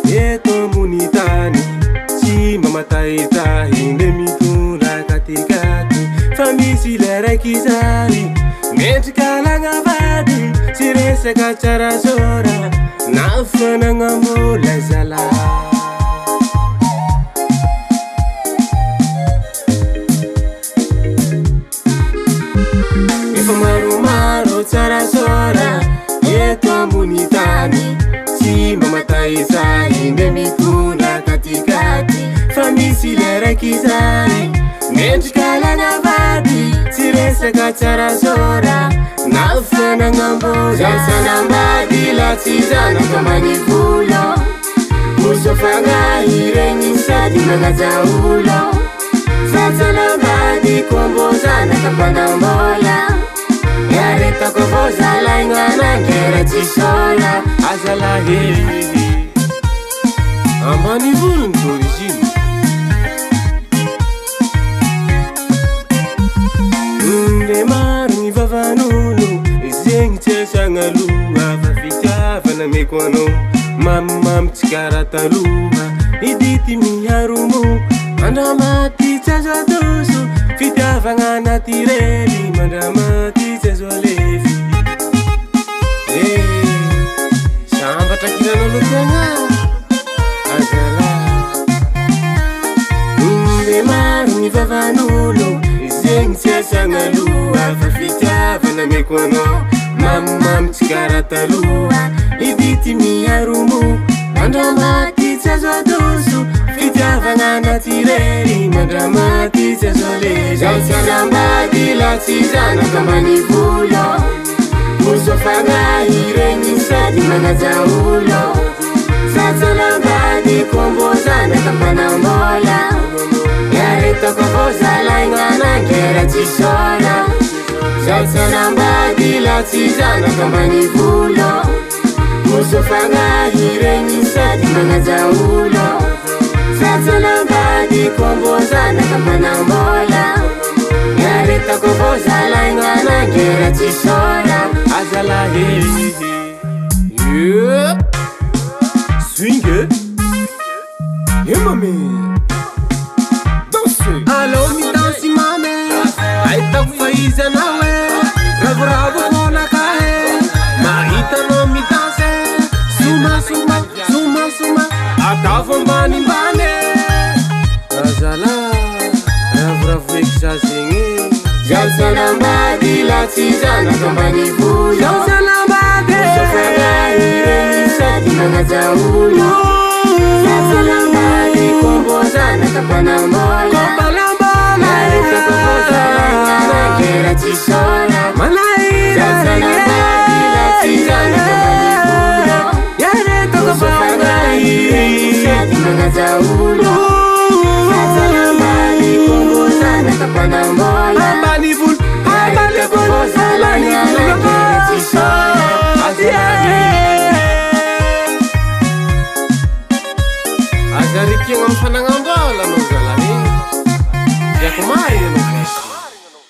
Eto ambony tany tsy mba matahitahy nde mitondra katikaty fa misy ilay raiky izay mendrika lagnavady tsy resaka tsara zora na fanagnam-bola zalahy. Efa maromaro tsara sora eto ambony tany tsy mba matahitahy nde mitondra katikaty fa misy ilay raiky izay mendrika lagnavady tsy resaka tsara sora na fanagnam-bola. Zaho tsy hanambady laha tsy zanaka ambanivolo Oso fagnahy regny sady magnaja olo Zatsanambady kombo zanaka mpanambola Iaretako avao zalahy gnanangera tsy sola Azalahy Ambanivolo ny d'origine Ndre maro ny vavan'olo Zegny tsy asagna loha Fa fitiavana ameko anao Mamimamy tsy karaha taloha Idity miharo moko Mandramaty tsy azo adoso Fitiavagna naturely Mandramaty tsy azo alefy Eh, sambatra kiranao tiagna Azalahy Ndre maro ny vavan'olo Zegny tsy asagna loha Fa fitiavana ameko anao Mamimamy tsy karaha taloha Idity miharo moko Mandramaty tsy azo adoso Fitiavagna naturely Mandramaty tsy azo alefy Zaho tsy hanambady laha tsy zanaka ambanivolo Oso fagnahy regny sady magnaja olo Zaho tsy hanambady kombo zanaka mpanambola Iaretako avao zalahy gnanangera tsy sola Zaho tsy hanambady laha tsy zanaka ambanivolo Oso fagnahy regny sady magnaja olo Zaho tsy hanambady kombo zanaka mpanambola Iaretako avao zalahy gnanangera tsy sola Azalahy Yeah. Swing Yeah mami Danse Allo midansy mamy Ahitako fa izy anao e Ravoravo foana ka e Mahita anao midansy Soma soma soma soma Ataovy ambanimbany Azalahy ravoravo eky za zegny e Zaho tsy hanambady laha tsy zanaka ambanivolo Zaho tsy hanambady Oso fagnahy regny sady magnaja olo Zaho tsy hanambady kombo zanaka mpanambola